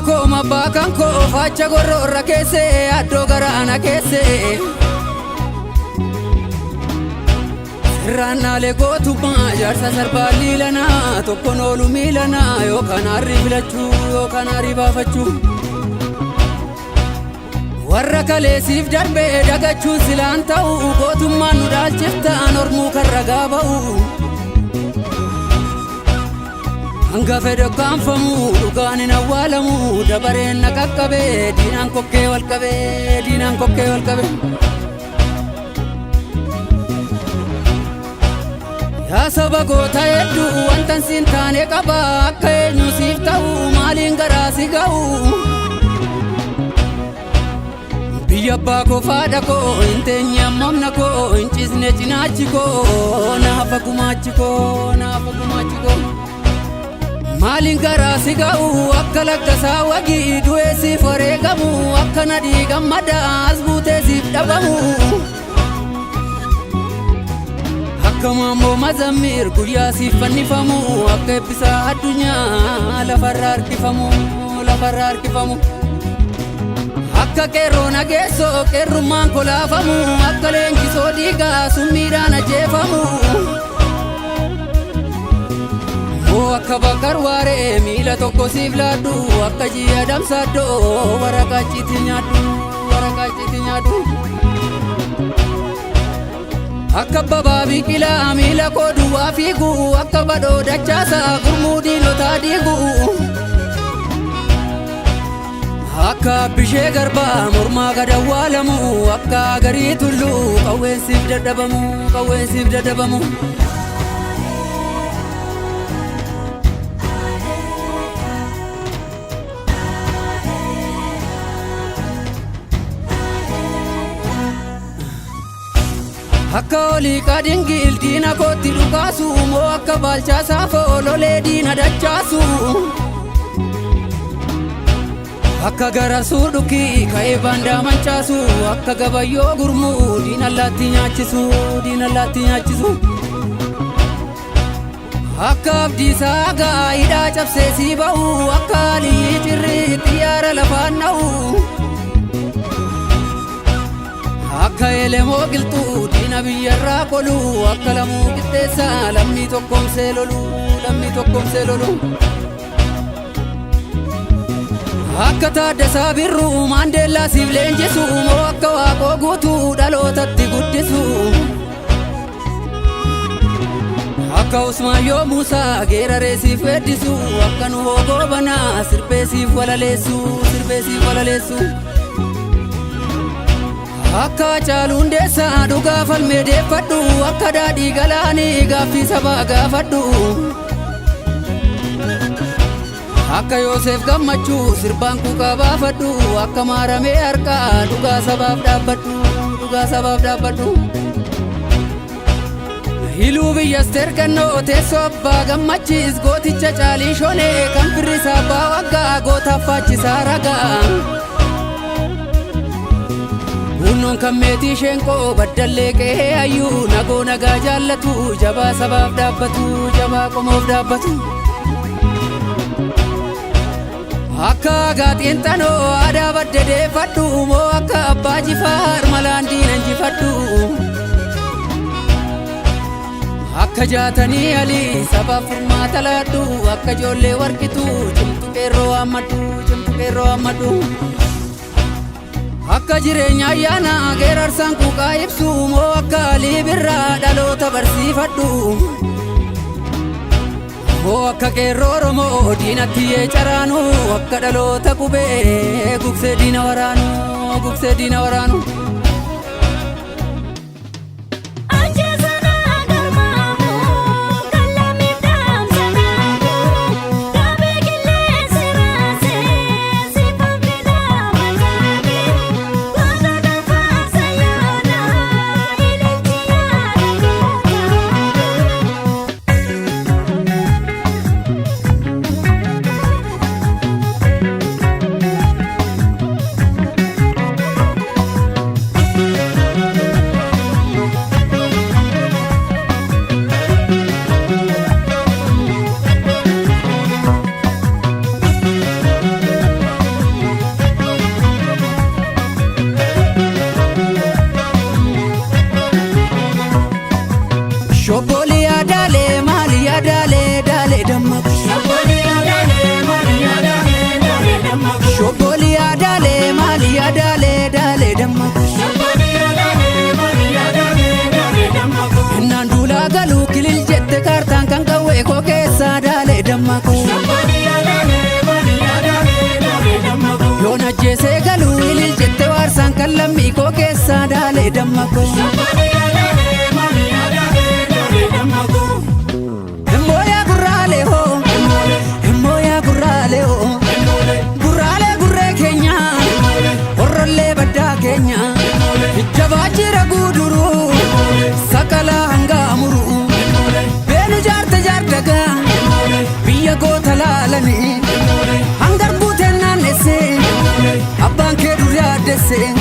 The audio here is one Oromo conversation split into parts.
koo mabbaa kan koo faacha gorroorra keessee addoo garaana keessee. Sirraannaalee gootummaa jaarsa sarbaa liilanaa tokkoon oolu miilanaa yookaan harri filachuu yookaan harri baafachuu. Warra kaleessiif darbee dagachuun silaan ta'u gootummaan nu dhaalchiftaan ormuu kan ragaa ba'u. Hanga fedhe kaanfamu dhugaan hin awwaalamu dabareen na qaqqabee diinaan kokkee wal qabee diinaan kokkee wal qabee. Yaa saba goota hedduu wantan siin taane qaba akka eenyu siif ta'u maaliin garaa si ga'u. Biyya abbaa koo faadha koo hin teenye ammamna koo hin ciisne cinaachi koo naafa gumaachi koo naafa gumaachi koo. Maaliin garaa si ga'u akka lakkasaa wagii du'ee siif wareegamu akka nadhii gammadaa as buutee siif dhabamu. Akka maammoo mazammir guyyaa siif fannifamu akka eebbisaa addunyaa lafarra harkifamu lafarra harkifamu. Akka qeerroo nageessoo qeerrummaan kolaafamu akka leenjisoo dhiigaa summiidhaan ajjeefamu. Moo akka bakkar waaree miila tokko siif laaddu akka ji'a damsaaddoo waraqaa ciiti nyaadhu waraqaa ciiti nyaadhu. Akka babaa biqilaa miila koo duwwaa fiigu akka badhoo dachaasaa gurmuu diinotaa diigu. Akka bishee garbaa mormaa gad awwaalamu akka garii tulluu qawweensiif dadhabamu qawweensiif dadhabamu. Akka olii qadingil diina kootti dhukaasu moo akka baalchaa saafoo lolee diina dachaasu. Akka garasuu dhukii ka'ee baandaa mancaasu akka gabayyoo gurmuu diina allaatti nyaachisu diina allaatti nyaachisu. Akka abdiisaa gaa hidhaa cabsee sii ba'u akka alii cirrii xiyyaara lafaan dha'u. Akka elemoo qilxuu diina biyyarraa qolu akka lamuu qixxeessaa lammii tokkoomsee lolu lammii tokkoomsee lolu. Akka Taaddasaa Birruu Maandeellaa siif leenjisu moo akka Waaqoo guutuu dhalootatti guddisu. Akka Usmaayyoo Muusaa geeraree siif weeddisu akka Nuhoo Goobanaa sirbee siif walaleessu sirbee siif walaleessu. Akka Hacaaluu Hundeessaa dhugaa falmee deeffadhu akka daadhii galaanii gaaffii sabaa gaafadhu. Akka Yoosef Gammachuu sirbaan quuqaa baafadhu akka maaramee harkaa dhugaa sabaaf dhaabbadhu dhugaa sabaaf dhaabbadhu. Hiluu biyya Asteer Gannoo teessoo abbaa gammachiis gooticha caalii shonee kan firrisaa abbaa waggaa gootaaf faachisaa ragaa. Hunnoon kan meetii sheenqoo baddallee qe'ee hayyuu nagoo nagaa jaallatu jabaa sabaaf dhaabbatu jabaa qomoof dhaabbatu. Akka gaaxiinxanoo aadaa badde deeffadhu moo akka abbaa jifaar malaan diina injifadhu. Akka jaatanii alii sabaaf furmaata laadhu akka ijoollee warqitu cimtu qeerroo waammadhu cimtu qeerroo waammadhu. Akka jireenya ayyaana geerarsaan quuqaa ibsu moo akka alii birraa dhaloota barsiifadhu. Moo akka qeerroo Oromoo diinatti yee caraanu akka dhaloota qubee gugsee diina waraanu gugsee diina waraanu. Ajjeesanaa garmaamu kan lammiif dhaamsa naamu dhaabee qilleensi raasee siifan fidaa mataame goota kan faarsa yoona ililchi yaada goota. dooree damma koo. Himooyaa gurraalee hoo, himooyaa gurraalee hoo, gurraalee gurree keenya, horrollee baddaa keenya, jabaa jira guuduruu, sakalaa hangaa muruu, beenu jaarte jaardagaa, biyya goota laalanii, hangar buuteen naannessee, abbaan kee dur yaaddessee,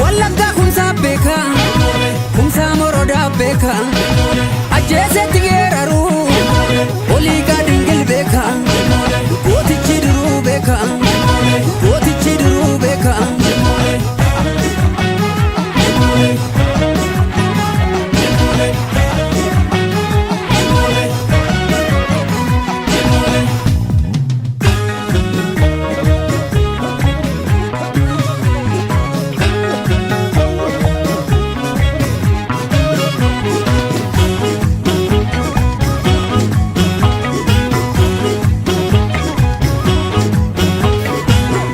wallaggaa kumsaa beekaa, kumsaa morodaa beekaa, ajjeesetti geeraruu, olii gaadingil beekaa, gootichi duruu beekaa, gootichi duruu beekaa.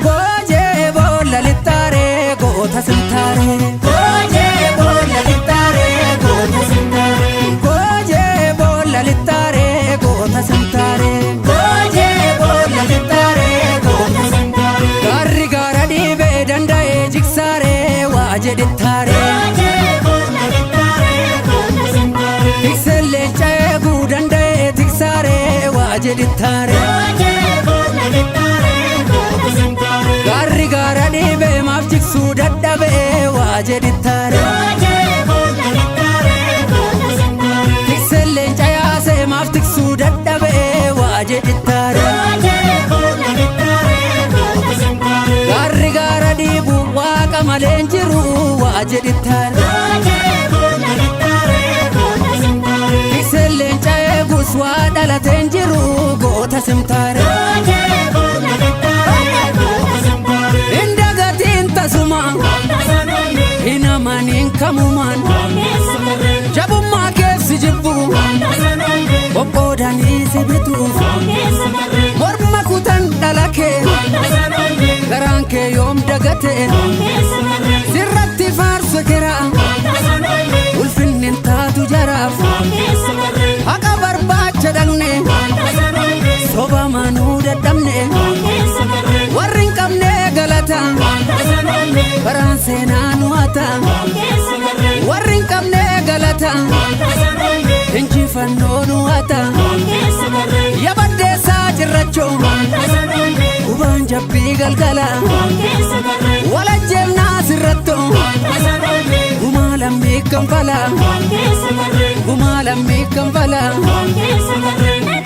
Goojee boolla lixxaaree goota simtaaree. Goojee boolla lixxaaree goota simtaaree. Goojee boolla lixxaaree goota simtaaree. Goojee boolla lixxaaree goota simtaaree. Gaarri gaara dhiibee danda'ee jigsaaree waa jedhittaaree. Tikseen leenca eeguu danda'ee tiksaaree waa jedhittaaree. Gaarri gaara dhiibee maaf jigsuu dadhabee waa jedhittaare. Tikseen leenca yaasee maaf tiksuu dadhabee waa jedhittaare. Gaarri gaara dhiibu waaqa malee hin jiru waa jedhittaare. Tikseen leenca eegus waa dhalatee hin jiru goota simtaare. Hin dagatiin tasuma hin amaniin kamumaan jabummaa keessi jibbu qoqqoodanii si bituuf morma kutan dhala kee garaan kee yoom dagate sirratti faarsu kira ulfinni hin taatu jaraaf haqa barbaacha dhaqne soba manuu dadhabne warri hin qabne galata baraan seenaa nu hata warri hin qabne galata injifannoo nu hata yabaddeessaa cirrachoo gubaan jabbii galgala walajjeefnaa sirrattoo gumaa lammii kanfala gumaa lammii kanfala. Thank you.